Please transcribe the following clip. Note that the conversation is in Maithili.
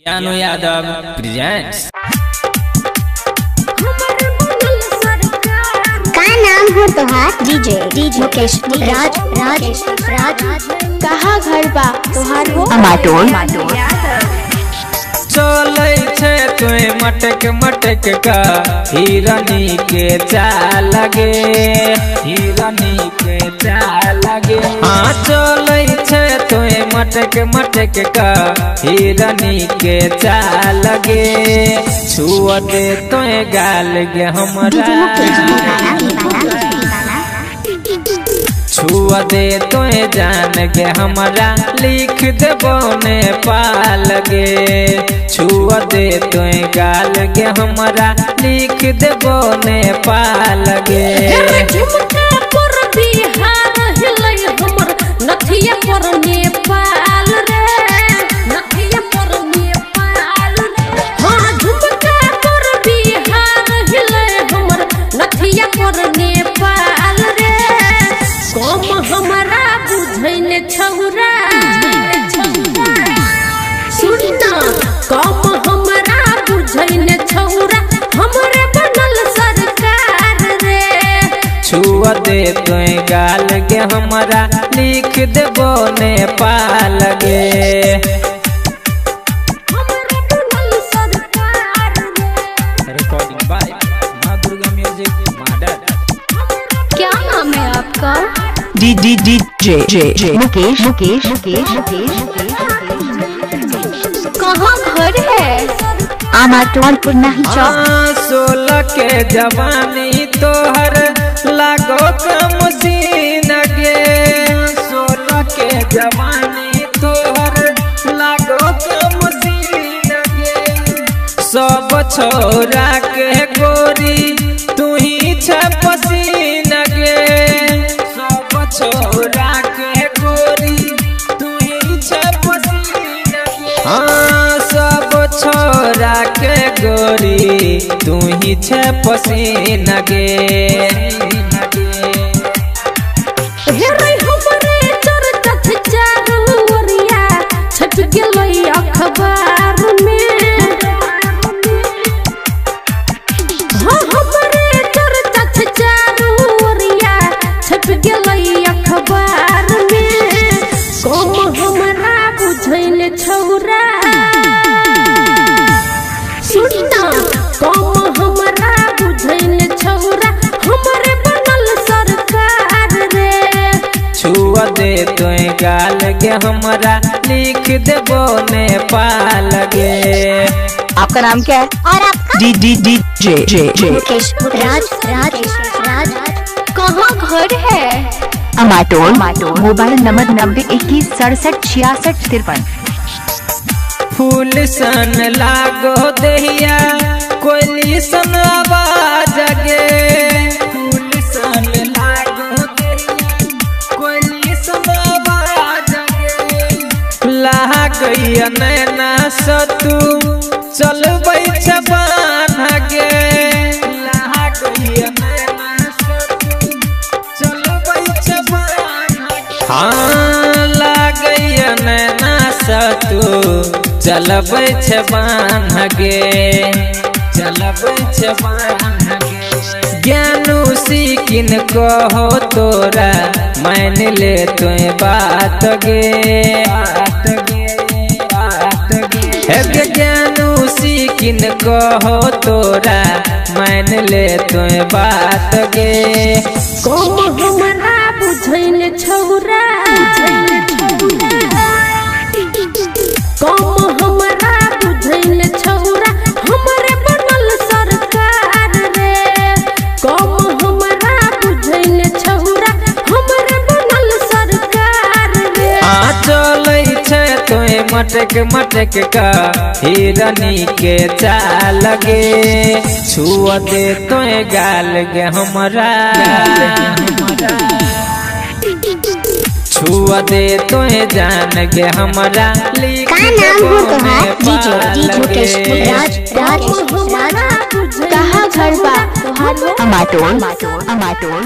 ज्ञानू यादव प्रेजेंट्स। का नाम हो तोहार? डीजे डीजे मुकेश राज राज राज। कहाँ घर बा तोहार हो? अमाटोल चलै छे तुए मटक मटक का हिरनी के चाल लगे, हिरनी के चाल लगे। हाँ चलै छे तुए मटक मटक का हिरनी के चाल लगे। छुआ दे तुए गाल गे हमरा, छुआ दे तुए जान गे हमरा, लिख देबो नेपाल गे। छुआ दे तुए गाल गे हमरा, लिख देबो नेपाल गे। झुमका पर बिहार हिलै हमर, नथिया पर नेपाल रे, नथिया पर नेपाल रे। हाँ झुमका पर बिहार हिलै हमर, नथिया पर नेपाल रे। कम हमरा बुझैन छौरा, सुनना कम हमरा बुझैन छौरा, हमरे बनल सरकार रे। छुआ दे तुए गाल गे हमरा, लिख देबो नेपाल गे। हमरे बनल सरकार रे। रिकॉर्डिंग बाय मां दुर्गा म्यूजिक माडर। क्या नाम है आपका? D D D J J J Mukesh Mukesh Mukesh Mukesh. कहाँ घर है? अमाटोल पुरनाही चौक। 16 के जवानी तोहर लागो कमसीन गे। 16 के जवानी तोहर लागो कमसीन गे। सब छोरा के गोरी तू ही छे पसीन गे। सब छोरा के गोरी तू ही छे पसीन गे। हाँ सब छोरा के गोरी तू ही छे पसीन गे। हेरै हमरे चर्चा छै चारू ओरिया, छप गेलै अखबार में। हाँ हमरे चर्चा छै चारू ओरिया, छप गेलै अखबार में। कम हमरा बुझैल छौरा, सुनना कम हमरा बुझैल छौरा, हमरे बनल सरकार रे। छुआ दे तुए गाल गे हमरा, लिख देबो नेपाल गे। आपका नाम क्या है? और आपका? D D D J J J Mukesh Raj Raj Raj. कहाँ घर है? अमाटोल मोबाइल नंबर 90 21 67 66 53। फूल सन लागो दहिया कोयली सन आवाज गे। फूल सन लागो दहिया कोयली सन आवाज गे। लागैया नैना सतू चलबै छे बान्ह गे। लागैया नैना सतू चलबै छे बान्ह गे। हाँ लागैया नैना सतू चलबै छे बान्ह गे, चलबै छे बान्ह गे। ज्ञानू सिकिन कहो तोरा मान ले तुए बात गे, बात गे, बात गे। हे ज्ञानू सिकिन कहो तोरा मान ले तुए बात गे। कम हमरा बुझैल छौरा, कम हमरा बुझैल छौरा, हमरे बनल सरकार रे। कम हमरा बुझैल छौरा, हमरे बनल सरकार रे। आ चलै छे तुए मटक मटक का हिरनी के चाल गे। छुआ दे तुए गाल गे हमरा, छुआ दे तुए जान गे हमरा, लिख का नाम हो देबो तोहार? डीजे नेपाल डीजे मुकेश गे। राज राज राज। कहाँ घर बा तोहार हो? अमाटोल अमाटोल।